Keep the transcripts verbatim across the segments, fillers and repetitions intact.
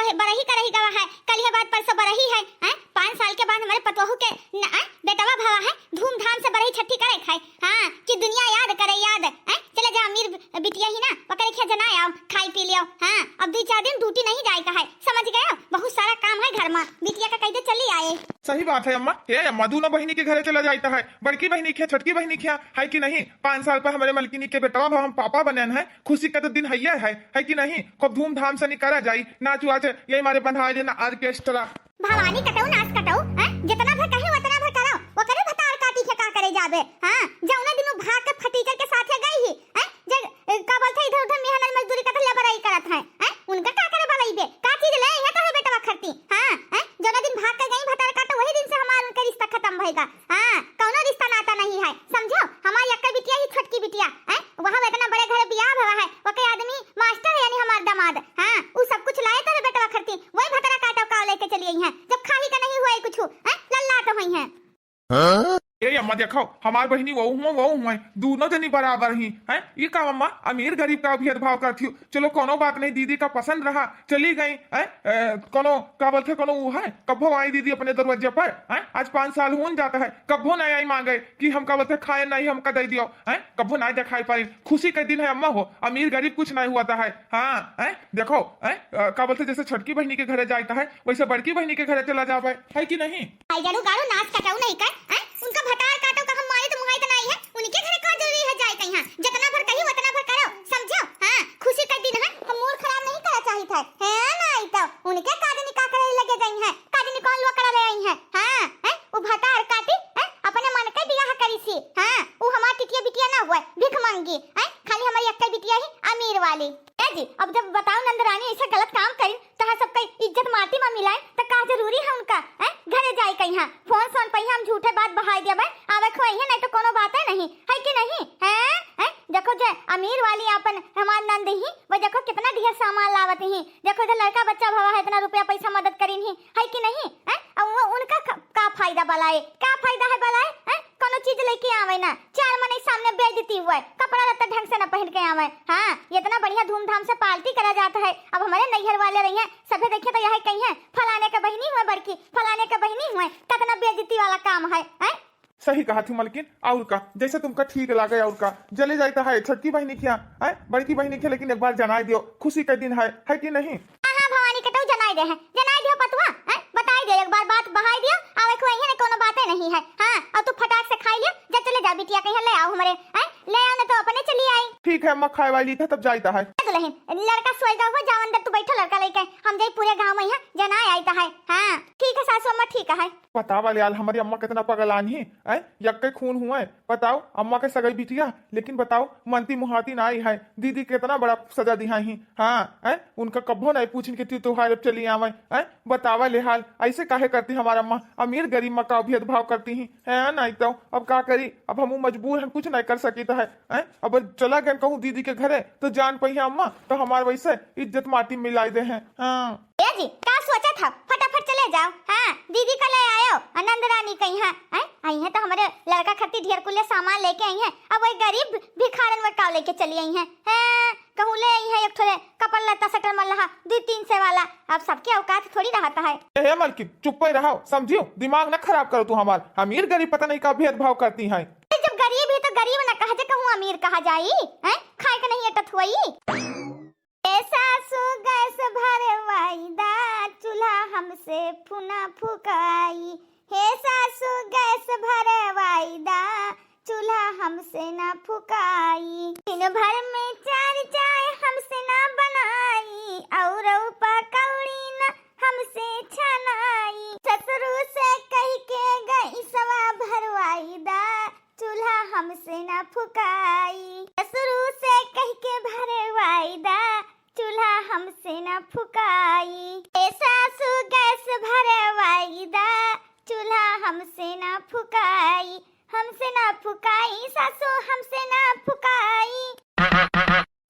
कहे बरही करही गवा है, कलिया बाद परसों बरही है, हैं? पाँच साल के बाद हमरे पतोहू के न, हैं? बेटवा भवा है, धूमधाम से बरही छट्ठी करे खाए, हाँ, कि दुनिया याद करे, याद, हैं? चले जा अमीर बि-, बिटिया ही ना, ओकरे खिया जना आओ, खाई पी लियो, हाँ, अब दुई चार दिन ड्यूटी नहीं जाए का है, समझ गयो? बहुत सारा काम है घर मा, बिटिया का कह दे चली आए। सही बात है अम्मा। ए अम्मा, दूनो बहिनी के घरे चला जाइत है, बड़की बहिनी के, छोटकी बहिनी के, है कि नहीं? पाँच साल पर हमरे मलकिनी के बेटवा भा हम पापा बनन है, खुशी का तो दिन हइये है, है कि नहीं? खूब धूमधाम से निकाला जाई, नाच वाच, यही मारे बंधाए देना ऑर्केस्ट्रा। भवानी कटऊ नाच कटऊ, हैं? जितना भर कहे उतना भर करो, ओकरे भतार काटी के का करे जाबे, हाँ? जौने दिनू भाग के फटीचर के साथे गई ही, हैं? जे, ए, का बोलते इधर उधर मेहनत मजदूरी करत लबराई करत हैं, हैं? उनका का करे बलइबे? का चीज ले अइहे तोहरे बेटवा खरती? हाँ, हैं? जौना दिन भाग के गई भतार काटो, वही दिन से हमार उनके रिश्ता खत्म भइगा। हाँ, कौनो रिश्ता नाता नहीं है, समझो? हमार यक्का बिटिया ही छोटकी बिटिया, हैं? वहाँ इतना बड़े घर बियाह भवा है, ओके आदमी मास्टर है, यानी हमार दामाद। हाँ, उ सब कुछ लाए तोहरे बेटवा खरती, वही भतार काटो का लेके चली अइहे, जब खाही का नहीं हुआ है कुछ, हैं? लल्ला तो हुई है। ए अम्मा देखो, हमार बहिनी वो हुआ, वो हुआ, दूनो जनी बराबर ही, हैं? ये का अम्मा, अमीर गरीब का भेदभाव करती हो? चलो कोनो बात नहीं, दीदी का पसंद रहा, चली गई, हैं? ए, कोनो का बोलते, कोनो वो है, कब्बो आई दीदी अपने दरवाजे पर, हैं? आज पाँच साल होन जाता है, कब्बो नहीं आई मांगे कि हम का बोलते खाए नहीं, हमका दे दियो, हैं? कब्बो नहीं दिखाई पाई, खुशी का दिन है अम्मा हो, अमीर गरीब कुछ नहीं हुआ था है, हाँ, हैं? देखो, हैं? अ, का बोलते जैसे छोटकी बहिनी के घरे जाता है, वैसे बड़की बहिनी के घरे चला जावे, है कि नहीं? आई जड़ू गाड़ू नाच कटाऊ नहीं कर, हैं? उनका भतार काटो का हम मारे तो मुहाई तो नहीं है, उनके घरे का जरूरी है जाए कहीं, हाँ? जितना भर कही उतना भर करो, समझो? हाँ, खुशी का दिन है, हम मूड खराब नहीं करा चाहित है, है ना? आई तो उनके का दिन का करे लगे गई है, का दिन कौन लोग करा ले आई है, हाँ? हैं? वो भतार काटी, हैं? अपने मन के बियाह करी सी, हाँ? वो हमार टिटिया बिटिया ना हुआ, भीख मांगी, हैं? खाली हमारी अक्का बिटिया ही अमीर वाली। ए जी, अब जब बताओ नंदरानी ऐसा गलत काम करी, तहाँ सबका इज्जत माटी मा मिलाए, त का जरूरी है उनका, हैं? घरे जाए कहीं, हाँ, फोन सोन पे हम झूठे बात बहाई दिया भाई, आवे खोई है, नहीं तो कोनो बात है नहीं, है कि नहीं? हैं? हैं? देखो जे अमीर वाली आपन हमार नंद ही, वो देखो कितना ढेर सामान लावत ही, देखो जे लड़का बच्चा भवा है, इतना रुपया पैसा मदद करीन ही, है कि नहीं? हैं? अब वो उनका का, का फायदा बलाए, का फायदा है बलाए, हैं? कोनो चीज लेके आवे ना, चार मनई सामने बेइज्जती हुआ है, कपड़ा लत्ता ढंग से ना पहन के आवे। हाँ, इतना बढ़िया धूमधाम से पार्टी करा जाता है, अब हमारे नैहर वाले रही हैं, सभे देखे तो यही कही है, फलाने के बहिनी हुए बड़की, फलाने के बहिनी हुए, कितना बेइज्जती वाला काम है, हैं? सही कहा थी मलकिन, और का, जैसे तुमका ठीक लागे और का, चले जाता है छोटकी बहिनी खिया, हैं? बड़की बहिनी खिया, लेकिन एक बार जनाए दियो, खुशी का दिन है, है कि नहीं? हाँ, हाँ, भवानी के तो जनाई दे है, जनाई दियो पतुआ, हैं? बताई दियो, एक बार बात बहाई दियो, आवे खुआई है ना, कोनो बातें नहीं है। हाँ, और तू फटाक से खाई लियो, जा चले जा बिटिया कहीं ले आओ हमरे, हैं? ले आओ ना तो अपने चली आई। ठीक है अम्मा, खाए वाली था तब जाता है। ए दुल्हन, लड़का सोएगा हुआ, जाओ अंदर तू बैठो लड़का लेके, हम जाई पूरे गाँव में यहाँ जनाए आई तो है। हाँ, ठीक है सासू अम्मा, ठीक है। बतावा ले आल, हमारी अम्मा कितना पगलान ही, हैं? यक्के खून हुए, बताओ, अम्मा के सगई बिटिया, लेकिन बताओ, मनती मुहाती ना आई है, दीदी कितना बड़ा सजा दिहा ही, हाँ, हैं? उनका कब्बो नहीं पूछिन कि तू त्योहार अब चली आवे, हैं? बतावा ले हाल, ऐसे काहे करती हमारा अम्मा, अमीर गरीब मा का भेदभाव करती ही, हैं? नहीं तो अब का करी, अब हम मजबूर हैं, कुछ नहीं कर सकी तो है, हैं? अब चला गए कहूँ दीदी के घरे, तो जान पई है अम्मा, तो हमार वैसे इज्जत माटी मिलाई दे हैं, हाँ। ए जी, का सोचत हव? फटाफट चले जाओ। हाँ, दीदी का ले आयो, आनंद रानी कहीं है, हैं? आई है तो हमारे लड़का खातिर ढेर कुले सामान लेके आई है। अब वही गरीब भिखारन में का लेके चली आई है, हैं? कहूँ ले आई है एक ठोले कपड़ लत्ता सटल मल्लहा, दो तीन सौ वाला। अब सबके औकात थोड़ी रहता है। ए, हे मलकिन, चुप्पे रहो, समझियो? दिमाग न खराब करो तू हमार। अमीर गरीब पता नहीं का भेदभाव करती हैं। ए, जब गरीब ही तो गरीब न कहा जे कहूँ अमीर कहा जाई, हैं? खाए के नहीं अटत हुई। ए सासू गैस भरवाई दा, चूल्हा हमसे फुना फुकाई। हे सासू गैस भरवाई दा, चूल्हा हमसे ना फुकाई। दिन भर में चार चाय हमसे ना बनाई, और पकौड़ी ना हमसे छनाई। ससुरू से कह के गैसवा भरवाई दा, चूल्हा हमसे ना फुकाई। ससुरू से कह के भरवाई दा, चूल्हा हमसे ना फुकाई। ए सासू गैस भरवाई दा, चूल्हा हमसे ना फुकाई, हमसे ना फुकाई, सासू हमसे ना फुकाई।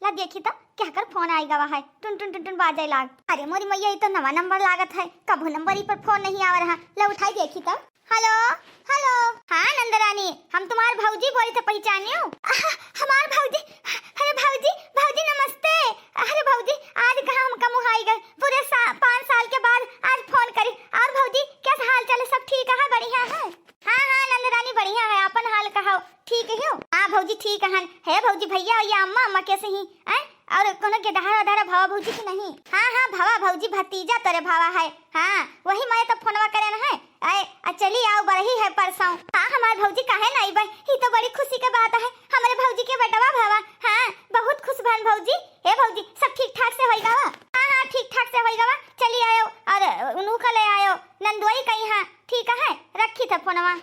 ला देखी तो, केहकर फोन आई गवा है, टुन टुन टुन टुन बाजे लाग। अरे मोरी मैया, ये तो नवा नंबर लागत है, कभो नंबर ई पर फोन नहीं आवा रहा। ला उठाई देखी तो। हेलो, हेलो। हाँ नंदरानी, हम तुम्हार भौजी बोली थे, पहचानियो? आह, हमार भौजी? अरे भौजी, भौजी नमस्ते। अरे भौजी, आज कहाँ हमका मुहाई गए, पूरे सा-, पाँच हन, हे भौजी, भैया या अम्मा, अम्मा कैसे ही? आय, और कोनो गेदहरा ओदहरा भवा भौजी की नहीं? हाँ, हाँ, भवा भौजी, भतीजा तोरे भवा है। हाँ, वही मैं तो फोनवा करे न है। आय, आ चली आओ, बरही है परसों। हाँ, हमार भौजी काहे ना अइबे? ही तो बड़ी खुशी के बात है, हमरे भौजी के बेटवा भवा। हाँ, बहुत खुश भन भौजी। हे भौजी, सब ठीक ठाक से होई गवा? हाँ, हाँ, ठीक ठाक से होई गवा। चली आयो और उन्हू का ले आयो, नंदोई कहीं। हाँ, ठीक है, रखी था फोनवा।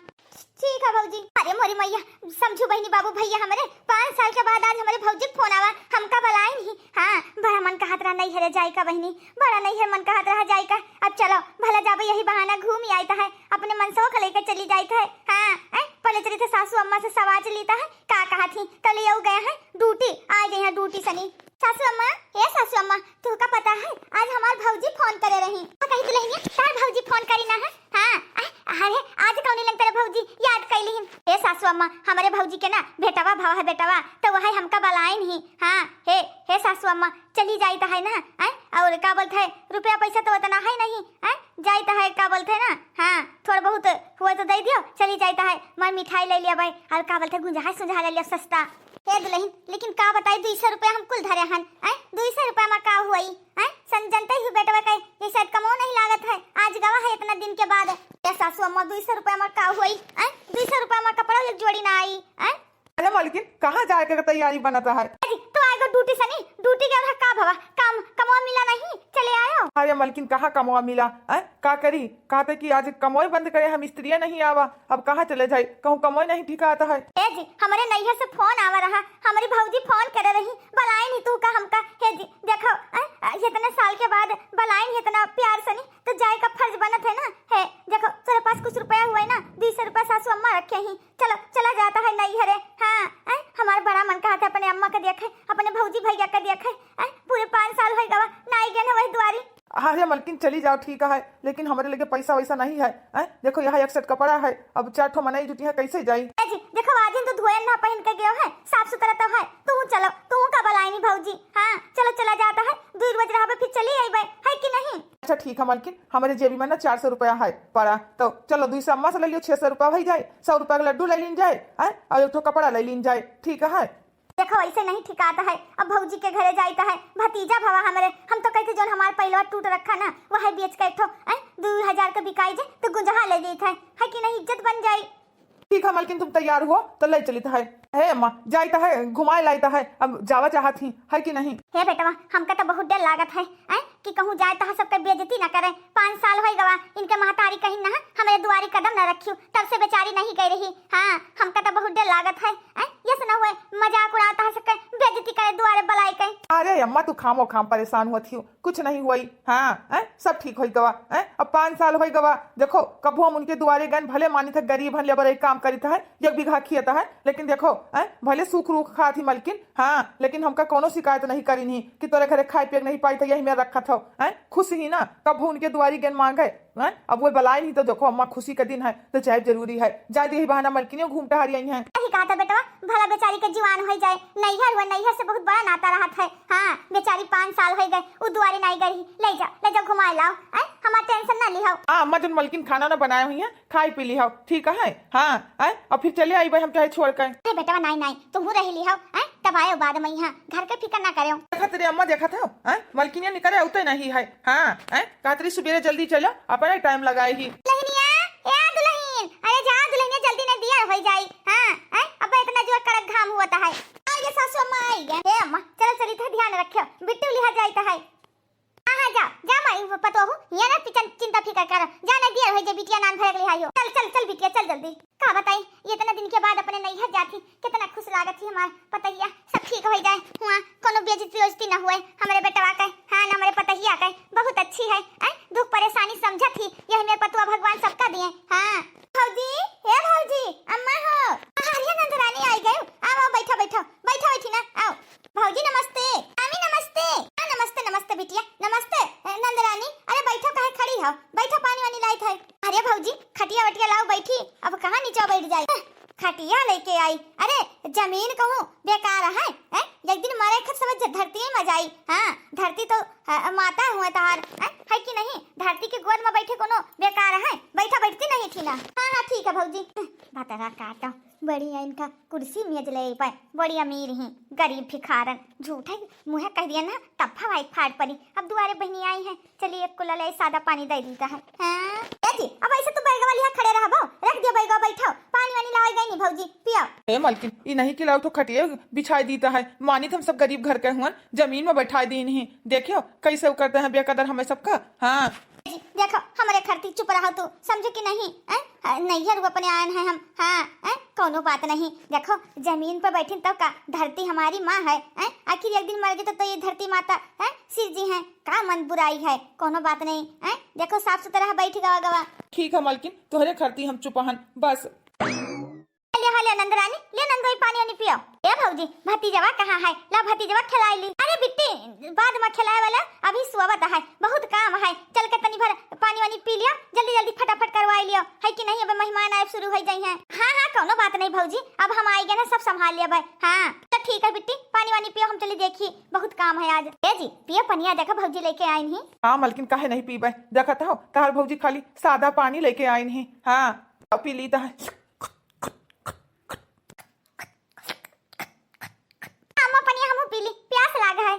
ठीक है भौजी। अरे मोरी मैया, समझू बहिनी, बाबू भैया हमरे, पाँच साल के बाद आज हमरे भौजी के फोन आवा, हमका बलाइन ही। हाँ, बड़ा मन कहत रहा नैहरे जाए का बहिनी, बड़ा नैहर मन कहत रहा जाए का। अब चलो, भला जाबे यही बहाना घूम ही आइत है, अपने मनसवा का लेके चली जाइत है। हाँ, ऐ, पहले चली थे सासू अम्मा से सवाल लेता है, का कहा थी, तो ले आऊ गया है ड्यूटी, आ गई है ड्यूटी सनी। सासू अम्मा, हे सासू अम्मा, तुहका पता है, आज हमार भौजी फोन करे रही। का कही दुल्हनिया, तार भौजी फोन करी ना है? हाँ, आ, अरे, आज कौनी लंग तेरे भौजी याद कैली हिन? हे सासू अम्मा, हमरे भौजी के ना बेटवा भवा है, बेटवा, तो वह हमका बलाइन ही। हाँ, हे, हे सासू अम्मा, चली जाइत है ना, आय? और का बोलत है, रुपया पैसा तो उतना है नहीं, आय? जाइत है, का बोलत है ना, हाँ, थोड़ा बहुत हुआ तो दे दियो, चली जाइत है, मैं मिठाई ले लिया भाई, और का बोलत है, गुंजा सुंजा ले लिया सस्ता। हे दुल्हन, लेकिन का बताई, दुई सौ रुपया हम कुल धरे हन, आय? दुई सौ रुपया में का हुई, आय? सन जनते ही बेटवा के, ये शायद कमो नहीं लागत है, आज गवा है इतना दिन के बाद। ए सासू अम्मा, दुई सौ रुपया में का हुई, आय? दुई सौ रुपया में कपड़ा एक जोड़ी ना आई, आय? अरे मलकिन, कहाँ जाए के तैयारी बनत है? अजी, तो आएगो ड्यूटी सनी, ड्यूटी के रहा का भवा, काम, कमवा मिला नहीं, चले आयो। अरे मलकिन, कहाँ कमवा मिला, आय? का करी, कहते कि आज कमोई बंद करे, हम स्त्रियाँ नहीं आवा, अब कहाँ चले जाई, कहूँ कमोई नहीं ठिकात है। ए जी, हमरे नैहर से फोन आवा रहा, हमरी भौजी फोन करे रही, बलाइन ही तू का हमका। हे जी, देखो, अ, अ, इतने साल के बाद बलाइन ही इतना प्यार से नहीं, तो जाए का फर्ज बनत है ना। हे, देखो, तोरे पास कुछ रुपया हुआ है ना, दुई सौ रुपया सासू अम्मा रखे ही, चलो, चला जाता है नैहरे। हाँ, अ, हमार बड़ा मन कहत है अपने अम्मा के देखे, अपने भौजी भैया के देखे, अ, पूरे पाँच साल हो गवा, ना आई गए वही दुआरी। अरे मलकिन, चली जाओ, ठीक है, लेकिन हमरे लगे पैसा वैसा नहीं है, हैं? देखो, यहाँ एक सेट कपड़ा है, अब चार ठो मनई जुटी है, कैसे जाई? ए जी, देखो, आज दिन तो धोए ना पहन के गयो है, साफ सुथरा तो है। तू चलो, तू का बलाइनी भौजी? हाँ, चलो, चला जाता है, दो रोज रहबे, फिर चली आईबे, है कि नहीं? अच्छा, ठीक है मलकिन, हमरे जेबी में ना चार सौ रुपया है पड़ा, तो चलो, दुई सौ अम्मा से ले लियो, छह सौ रुपया हो जाए, सौ रुपया के लड्डू ले लीन जाए, हैं? और एक ठो कपड़ा ले लीन जाए, ठीक है? देखो, ऐसे नहीं ठिकाता है। अब भौजी के घरे जाइत है, भतीजा भवा हमरे, हम तो कहते जोन हमार पहिलवा टूट रखा ना, वह बेच के एक ठो, ऐ, दू हजार के बिकाई जे, तो गुंजहा ले लेत है, है कि नहीं, इज्जत बन जाई। ठीक है मलकिन, तुम तैयार हुआ तो ले चलित है। हे अम्मा, जाइत है, घुमाए लाइत है, अब जावा चाहत ही, है कि नहीं? हे बेटवा, हमका तो बहुत डर लागत है, ऐ, कि कहूँ जाए तो सबके बेइज्जती ना करे। पाँच साल होई गवा, इनके महतारी कहीं ना हमरे दुआरी कदम ना रखियो, तब से बेचारी नहीं गई रही। हाँ, हमका तो बहुत डर लागत है, ऐ, यस ना हुए, मजाक उड़ाता है सबके, बेइज्जती करे दुआरे बलाई के। अरे अम्मा, तू खामो खाम परेशान हुआ थी, कुछ नहीं हुई। हाँ, ऐ, सब ठीक होई गवा, ऐ, अब पाँच साल होई गवा। देखो, कबो हम उनके दुआरे गए, भले मानी था गरीब हन, लेबर एक काम करी था, एक बीघा खेत है, लेकिन देखो, ऐ, भले सूख रूख खा थी मलकिन, हाँ, लेकिन हमका कोनो शिकायत नहीं करी नहीं कि तोरे घरे खाए पिए के नहीं पाई था, यही में रखा था, ऐ, खुश ही ना, कबो उनके दुआरी गए मांगे, हैं? अब वो बलाए नहीं तो देखो अम्मा, खुशी का दिन है तो जाए जरूरी है। जाए दे, यही बहाना मलकिनियो घूम टहर आई हैं। यही कहा था बेटवा, भला बेचारी के जीवान हो जाए, नैहर हुआ, नैहर से बहुत बड़ा नाता रहत है। हाँ, बेचारी पाँच साल हो गए, उ दुआरे नहीं गई, ले जाओ, ले जाओ, घुमाए लाओ, हैं? हमार टेंशन ना लिहो। हाँ अम्मा, जन मलकिन खाना ना बनाए हुई हैं, खाए पी लिहो, ठीक है? हाँ, हैं? अब फिर चले आई भाई, हम चाहे छोड़ के। अरे बेटवा, नहीं, नहीं, तुहू रही लिहो, हैं? तब आयो बाद में यहाँ, घर के फिकर ना करेओ। देखत रे अम्मा, देखत हो, हैं? मलकिनिया निकरे उते नहीं है। हाँ, हैं? कहत रही सुबेरे जल्दी चलो, अपने टाइम लगाए ही। दुल्हनिया, ए दुल्हन, अरे जा दुल्हनिया, जल्दी नहीं दिया हो जाई। हाँ, हैं? अब इतना जोर कड़क घाम हुआ था है। आ गया सासू अम्मा, आ गया। हे अम्मा, चलो चली था, ध्यान रखियो, बिट्टू लिहा जाई था है। हाँ, हाँ, जा, जा माई पतोहू, ये ना चिं-, चिंता फिकर कर, जा नहीं दिया हो जे बिटिया नान भरे के लिहाई हो। चल, चल, चल बिटिया, चल जल्दी। का बताई, ये इतना दिन के बाद अपने नैहर जाती, कितना खुश लागत ही हमार पतैया, सब ठीक हो जाए, हुआ कोनो बेइज्जती उज्जती ना हुए हमरे बेटवा के, हाँ, ना हमरे पतैया के, बहुत अच्छी है, ऐ, दुख परेशानी समझत ही, यही मेरे पतुआ भगवान सबका दिए, हाँ। भौजी, हे भौजी, अम्मा हो, अरे नंदरानी आई गए, आओ, आओ, बैठो, बैठो, बैठो, बैठी ना, आओ। भौजी नमस्ते, मामी नमस्ते, हाँ, नमस्ते, नमस्ते बिटिया, नमस्ते, ए, नंदरानी, अरे बैठो, काहे खड़ी हो, बैठो, पानी वानी लाइत है। अरे भौजी, खटिया वटिया लाओ बैठी, अब कहाँ नीचे बैठ जाई। हं, खटिया लेके आई। अरे जमीन कहूँ बेकार है, हैं? एक दिन मरे खत सब ज-, धरती में जाई। हाँ, धरती तो, अ, माता हुए तहार, हैं? है कि नहीं? धरती के गोद में बैठे कोनो बेकार है? बैठा बैठती नहीं थी ना। हाँ, हाँ, ठीक है भौजी। हं, भतरा काटो। बढ़िया इनका कुर्सी मेज ले पाए, बड़ी अमीर ही, गरीब भिखारन, झूठै मुँहे कहि दिया ना, तब हवाई फाट परी। अब दुआरे बहिनी आई है, चली एक कुला ले सादा पानी दइ दीता है। हाँ? ए जी, अब ऐसे तू बैगवा लिहा खड़े रहबो, रख दियो बैगवा, बैठाओ, पानी वानी लावै गई नी भौजी, पियो। ए मलकिन, ई नहीं कि लाओ तो खटिया बिछाइ दीता है, मानित हम सब गरीब घर के हुअन, जमीन में बैठाइ दीन ही, देखियो कैसे उ करते हैं बेकदर हमें सबका। हाँ। जी, देखो, हमरे खरती चुप रहो तू, समझो कि नहीं, हैं? हाँ, नैहर अपने आयन है हम, हाँ, हैं? कौनो बात नहीं। देखो, जमीन पर बैठिन तब का, धरती हमारी माँ है, हैं? आखिर एक दिन मर जाए तो, तो ये धरती माता, हैं? सिर जी हैं, का मन बुराई है, कौनो बात नहीं, हैं? देखो, साफ सुथरा बैठ गवा गवा। ठीक है मलकिन, तोहरे खरती हम चुप हन, बस। ले, हाँ, ले नंदरानी, ले नंदोई, पानी वानी पियो। ए भौजी, भतीजवा कहाँ है? ला भतीजवा खिलाइ ली। अरे बिट्टी, बाद में खिलाए वाला, अभी सोवत है, बहुत काम है। चल के तनी भर पानी वानी पी लियो, जल्दी जल्दी फटाफट करवाइ लियो, है कि नहीं? अब मेहमान आए शुरू होइ जाई हैं। हाँ हाँ, कौनो बात नहीं भौजी, अब हम आइ गए ना, सब संभाल लेबै। हाँ तो ठीक है बिट्टी, पानी वानी पियो, हम चली देखी, बहुत काम है आज। ए जी, पियो पनिया, देखो भौजी लेके आइन ही। हाँ मलकिन, काहे नहीं पीबै, देखत हो तहार भौजी खाली सादा पानी लेके आइन ही। हाँ, अब पी ली तो है। अम्मा, पनिया हमहू पी ली, प्यास लाग है।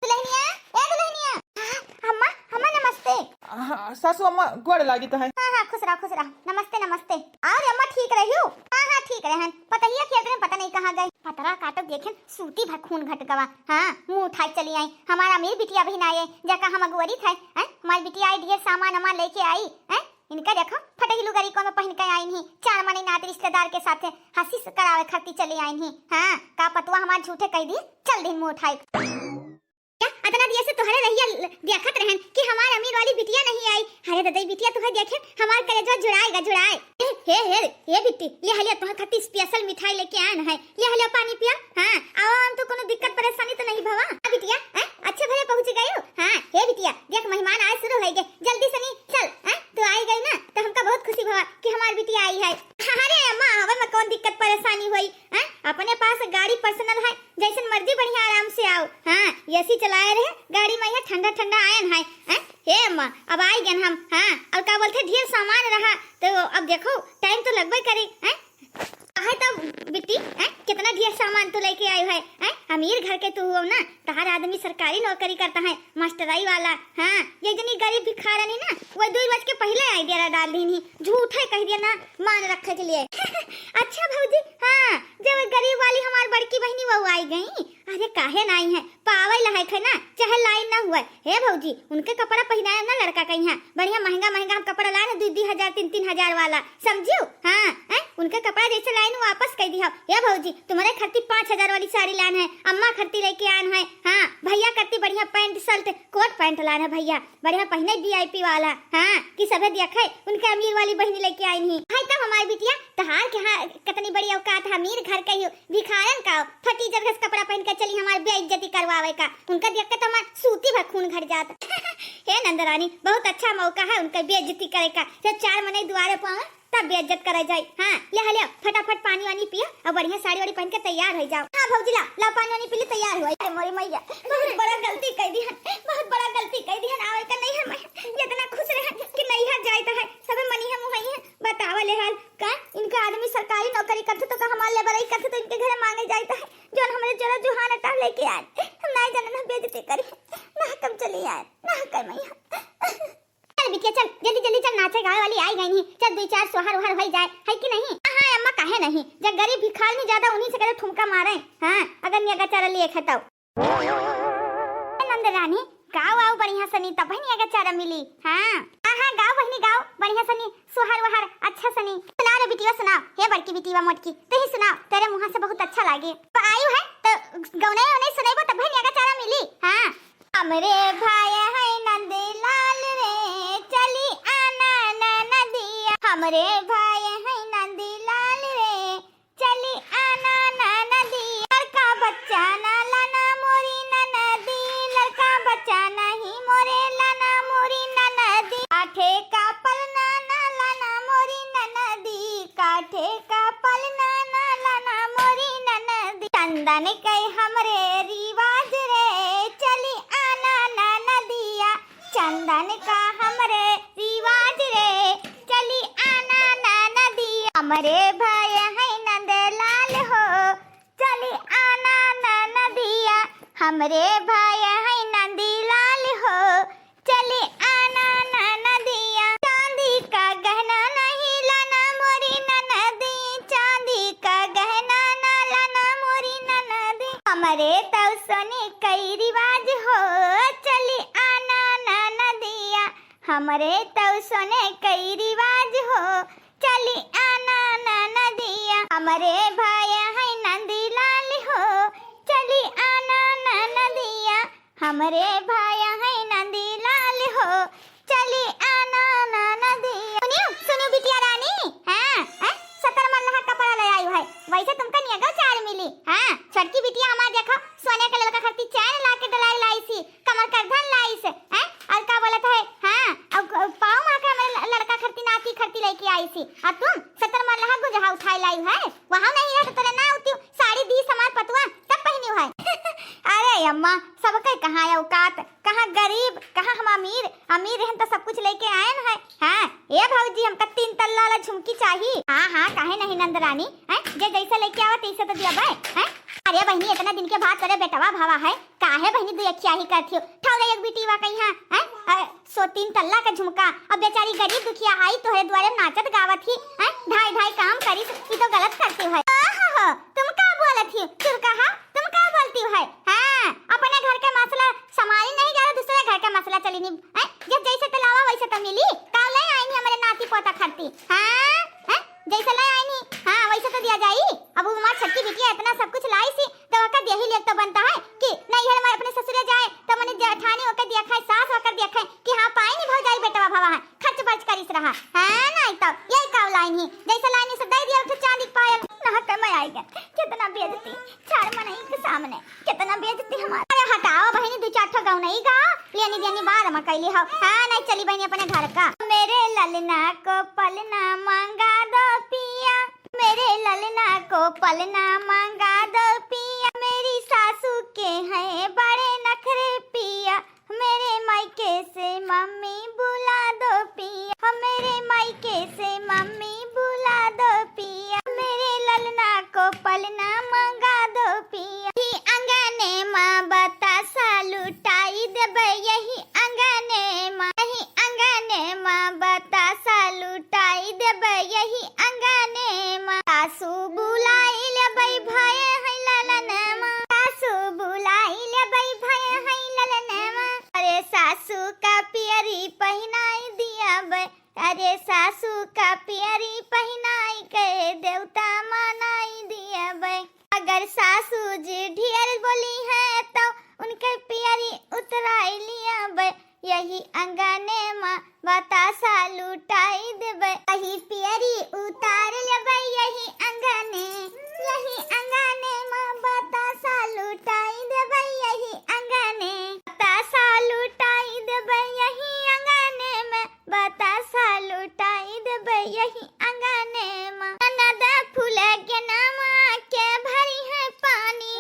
दुल्हनिया, ए दुल्हनिया। हाँ, अम्मा, अम्मा नमस्ते। हाँ, सासू अम्मा गोड़ लागित है। हाँ, हाँ, खुश रहा, खुश रहा। नमस्ते, नमस्ते। अउर अम्मा ठीक रह्यू? हाँ, हाँ, ठीक रहन। पतहिया खेत में पता नहीं कहाँ गए। पतरा काटो देखेन, सूती भर खून घट गवा। हाँ, मुँह उठाइ चली आई। हमार अमीर बिटिया भी ना आए, जेका हम अगुवरी थे। हैं? हमार बिटिया आई, ढेर सामान अमान लेके आई। हैं? इनका देखो, फटही लुगरी कौनो पहिन के आइन ही, चार मनई नात रिश्तेदार के साथे हँसी से करावे खातिर चली आइन ही। हाँ, का पतुआ हमार झूठे कहि दी, चल दिन मुँह उठाई। क्या अतना दिया से तोहरे रहिया ल-, देखत रहन कि हमार अमीर वाली बिटिया नहीं आई। अरे ददई बिटिया, तुहे देखे हमार कलेजवा जुड़ाएगा, जुड़ाए। ए, हे, हे, हे बिट्टी, ले हलिया तोहरे खातिर special मिठाई लेके आयन है। ले हलिया पानी पिया। हाँ, आओ, हम तो कोनो दिक्कत परेशानी तो नहीं भवा। हाँ बिटिया, हैं? अच्छे भले पहुँच गयो। हाँ, हे बिटिया, देख मेहमान आए शुरू होइ गए, जल्दी से नी चल, हैं? तू आई गई ना तो हमका बहुत खुशी भवा कि हमार बिटिया आई है। अरे अम्मा, आवे में कौन दिक्कत परेशानी होई, हैं? अपने पास गाड़ी personal है, जैसन मर्जी बढ़िया आराम से आओ। हाँ, AC चलाए रहे गाड़ी में, यहाँ ठंडा ठंडा आयन है, हैं? हे अम्मा, अब आई गन हम। हाँ, और का बोलते ढेर सामान रहा तो अब देखो time तो लगबे करी, हैं? काहे तब बिट्टी, हैं? कितना ढेर सामान तू लेके आयो है, हैं? अमीर घर के तू हो ना, तहार आदमी सरकारी नौकरी करता है, मास्टराई वाला। हाँ, ये जनी गरीब भिखारनी ना, वो दुइ बज के पहिले आई डेरा डाल दीन ही, झूठे कहि दिया ना, मान रखे के लिए। अच्छा भौजी, हाँ, जब गरीब वाली हमार बड़की बहिनी वो आई गई, अरे काहे ना आई है, पावे लायक है ना, चाहे line ना हुए। हे भौजी, उनके कपड़ा पहिनाए ना लड़का कहीं है, बढ़िया महंगा महंगा हम कपड़ा लाए ना, दुइ दुइ हजार, तीन तीन हजार वाला, समझियो? हाँ, हैं? उनके कपड़ा जैसे लाइन वापस कइ दिया। हे भौजी, तुम्हरे खरती पाँच हजार वाली साड़ी लान है, अम्मा खरती लेके आन है। हाँ, भैया खरती बढ़िया pant shirt, coat pant लान है भैया, बढ़िया पहिने VIP वाला। हाँ, कि सभे देखे उनके अमीर वाली बहिनी लेके आइन ही। है तब हमारी बिटिया, तहार के हाँ कितनी बड़ी औकात है, अमीर घर के ही भिखारन का फटी जरघस कपड़ा पहिन के चली हमार बेइज्जती करवावे का। उनका देख के तो हमार सूती भर खून घट जात। हे नंदरानी, बहुत अच्छा मौका है उनका बेइज्जती करे का। जब चार मनई दुआरे पावे तब बेइज्जत करे जाई। हाँ, ले हलिया फटाफट पानी वानी पिया और बढ़िया साड़ी वाड़ी पहिन के तैयार होइ जाओ। हाँ भौजी ला, ला पानी वानी पी ले, तैयार हुआ। अरे मोरी मैया, बहुत बड़ा गलती कइ दिहन, बहुत बड़ा गलती कइ दिहन। आवे का नहीं है मैं, इतना खुश रहे कि नैहर जाइत है, सबे मनिहा मुहैया। बतावा ले हाल, का इनका आदमी सरकारी नौकरी करते तो का हमार लेबरई करते तो इनके घरे मांगे जाइत है, जौन हमरे जोड़ा जुहान अटार लेके आए। हम नाई जानन हम बेइज्जती करी, ना कम चली आए, ना कम मैया। चल बिटिया चल, जल्दी जल्दी चल, नाचे गावे वाली आई गई नहीं, चल दुइ चार सोहर ओहर होइ जाए, है कि नहीं? हाँ अम्मा, काहे नहीं, जब गरीब भिखारनी ज्यादा उन्हीं से करे ठुमका मारे। हाँ, अगर नियगा चारा लिए खेताऊ। ए नंद रानी, गाओ आओ बढ़िया सनी, तब ही नियगा चारा मिली। हाँ, हाँ, हाँ, गाओ बहिनी गाओ, बढ़िया सनी, सोहर ओहर, अच्छा सनी। सुनाओ रे बिटिया सुनाओ, हे बड़की बिटिया मोटकी, तू ही सुनाओ, तेरे मुँह से बहुत अच्छा लागे। तो आयु है, तो गौने उन्हें सुनेबो तब ही नियगा चारा मिली। हाँ। हमरे भाई है नंदलाल रे, चली आना ननदिया। हमरे भाई है नंदलाल रे, चली आना ननदिया। लड़का बच्चा ना लाना मोरी ननदी, लड़का बच्चा नहीं मोरे लाना मोरी ननदी। काठे का पलना ना लाना मोरी ननदी, काठे का पलना ना लाना मोरी ननदी। चंदन के हमरे रिवाज रे, चली आना ननदिया। चंदन का हमरे रिवाज रे, चली आना ननदिया। हमरे भाई हमरे भाई है नंदीलाल हो, चली आना ननदिया। चांदी का गहना नहीं लाना मोरी ननदी, चांदी का गहना ना लाना मोरी ननदी। हमरे तौ सोने कई रिवाज हो, चली आना ननदिया। हमरे तौ सोने कई रिवाज हो, चली आना ननदिया। हमरे भाई है नंदीलाल हो, चली आना ननदिया। हमरे भाई है नंदीलाल हो, चली आना ननदिया। सुनियो, सुनियो बिटिया रानी, हाँ, हैं? सतर मल्लाह कपड़ा ले आयु है, वैसे तुमका नियगो चाल मिली। हाँ, छोटकी बिटिया हमार देखो, सोने के ललका खरती चैन ला के डलाए लाइसी, कमर करधन लाइस, हैं? और का बोलत है? हाँ, और क-, पाँव मा के हमरे ल-, लड़का खरती नाती खरती लेके आइसी, और तुम सतर मल्लाह गुजहा उठाए लायु है, वहाँ नहीं रहत तोरे ना उतियो, साड़ी दीस हमार पतुआ, तब पहिनियो है। अरे अम्मा, सबके कहाँ औकात, कहाँ गरीब, कहाँ हम अमीर, अमीर रहन तो सब कुछ लेके आयन है। हाँ, ए भौजी, हमका तीन तल्ला वाला झुमकी चाही। हाँ, हाँ, काहे नहीं नंद रानी, हैं? जे जैसे लेके आवा, तैसे तो दिया बाय, हैं? अरे बहिनी, इतना दिन के बाद तोरे बेटवा भावा है, काहे बहिनी दुई अखियाही करथियो? ठौरे एक बिटिवा कहीं, हैं? अ, सो तीन तल्ला का झुमका, अब बेचारी गरीब दुखिया आई तोहरे दुआरे नाचत गावत ही, हैं? ढाई ढाई काम करी, ई तो गलत करती है। ओहो, तुम का बोलत ही? चुरकहा, तुम का बोलती है? हाँ, अपने घर के मसला समारी नहीं जा रहा, दूसरे घर के मसला चली नहीं, हैं? जब जैसे तो लावा वैसे तो मिली, का ले आई नहीं हमारे नाती पोता खरती, हाँ? हैं? जैसे ले आई नहीं, हाँ, वैसे तो दिया जाई। अब वो हमार छोटकी बिटिया इतना सब कुछ लाइसी, तो ओकर यही लिए तो बनता है कि नहीं है हमारे अपने ससुरे जाए, तो मने जेठानी ओकर दिया खाए, सास ओकर दिया खाए कि हाँ, पाई नहीं भौजाई बेटवा भावा है, खर्च बर्च करिस रहा। हाँ, नहीं तो यही का लाइन ही, जैसे लाइन से दे दिया उठे चांदी के पायल। ना कमाई आई गए, कितना बेइज्जती, चार मनई के सामने, कितना बेइज्जती हमार। अरे हटाओ बहिनी, दो चार ठो गाँव नहीं गा, लेनी देनी बाद में कैली हो। हाँ, नहीं चली बहिनी अपने घर का। मेरे ललना को पलना मंगा दो पिया, मेरे ललना को पलना मंगा दो पिया, मेरी सासू के हैं बड़े नखरे पिया, मेरे मायके से मम्मी बुला दो पिया, मेरे मायके से मम्मी बुला दो पिया, मेरे ललना को पलना मंगा दो पिया। यही अंगने माँ बतासा लुटाई देबे, यही अंगने माँ, यही अंगने माँ बतासा लुटाई देबे, यही अंगने माँ। सासू बुलाई लेबे भय है ललनमा, सासू बुलाई लेबे भय है ललनमा। अरे सासू का पियरी पहिनाई दिया बे, अरे सासू का पियरी पहिनाई के देवता मनाई दिया बे। अगर सासू जी ढेर बोली है तो उनके पियरी उतराई लिया बे। यही अंगने मा बतासा लुटाई देबे, यही पियरी उतार लेबे, यही अंगने, यही अंगने मा बतासा लुटाई देबे, यही अंगने बतासा लुटाई देबे, यही अंगने में बतासा लुटाई देबे, यही अंगने मा। ननद फूल के नामा के भरी है पानी,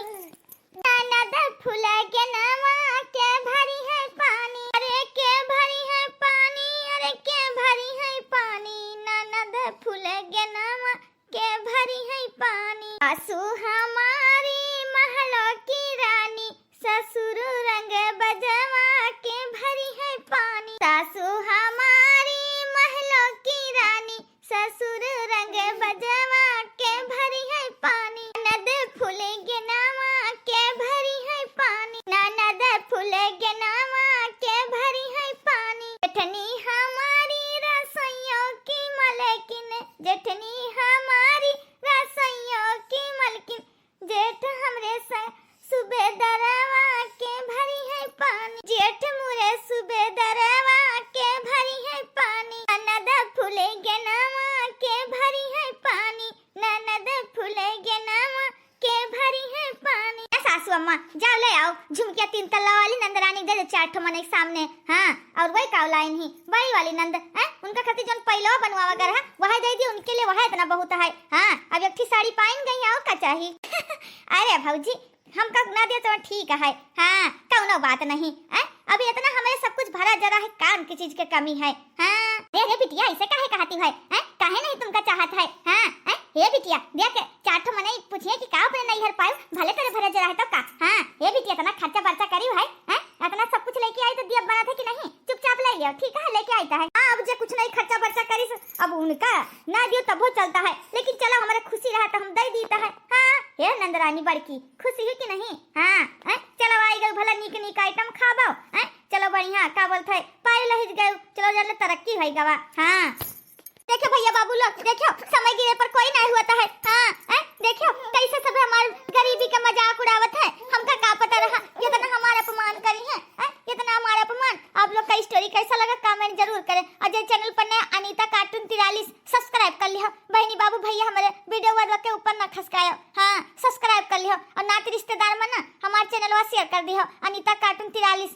ननद फूल के नामा के भरी है पानी, अरे के भरी है पानी, अरे के भरी है पानी, ननद फूल के नामा के भरी है पानी। सासू हमारी महलों की रानी, ससुर रंग बजवा के भरी है पानी, सासू हमारी महलों की रानी, ससुर रंग बजवा के भरी है पानी, ननद फूल के नामा के भरी है पानी, ननद फूल के नामा के भरी है पानी। जेठनी हमारी रसोइयों की मलकिन, जेठनी हमारी रसोइयों की मलकिन, जेठ हमरे स-, सुबेदरवा के भरी है पानी, जेठ मोरे सुबेदरवा के भरी है पानी, ननद फूल के नामा के भरी है पानी, ननद फूल के नामा के भरी है पानी। ए सासू अम्मा, जाओ ले आओ झुमकिया तीन तल्ला वाली नंदरानी दे दे चार ठो मनई के सामने। हाँ, और वही काव लाइन ही, बड़ी वाली नंद, हैं? उनका खातिर जौन पहिलवा बनवावा कर है, वह दे दी उनके लिए, वह इतना बहुत है। हाँ, अब एक ठो साड़ी पाइन गई, और का चाही? अरे भौजी, हमका ना दे तो ठीक है। हाँ, कौनो बात नहीं, हैं? अभी इतना हमारे सब कुछ भरा जरा है, काम की चीज के कमी है। हाँ, रे, रे बिटिया, ऐसे काहे कहती है, हैं? काहे नहीं तुमका चाहत है? हाँ, हैं? हे बिटिया, देख, चार ठो मनई पूछिए कि का अपने नैहर पायो, भले तेरे भरा जरा है तो का? हाँ, हे बिटिया, इतना खर्चा खुशी है कि नहीं? हाँ, हैं? चलो आई गयो भला नीक नीक आइटम खाबो, हैं? चलो बढ़िया, का बोलत है, पाई लहिज गयो, चलो जल्दी तरक्की होई गवा। हाँ। देखो भैया बाबू लोग, देखो समय गिरे पर कोई नहीं होता है। हाँ, हैं? देखो कैसे सब हमार गरीबी का मजाक उड़ावत है। हमका का पता रहा इतना हमार अपमान करी है, हैं? इतना हमार अपमान। आप लोग का स्टोरी कैसा लगा कमेंट जरूर करें। और जे चैनल पर नया अनीता कार्टून तिरालीस सब्सक्राइब कर लिहो। बहनी बाबू भैया हमारे वीडियो वाला के ऊपर ना खसकायो। हाँ, सब्सक्राइब कर लिहो और नात रिश्तेदार में ना हमार चैनलवा शेयर कर दिहो। अनीता कार्टून तिरालीस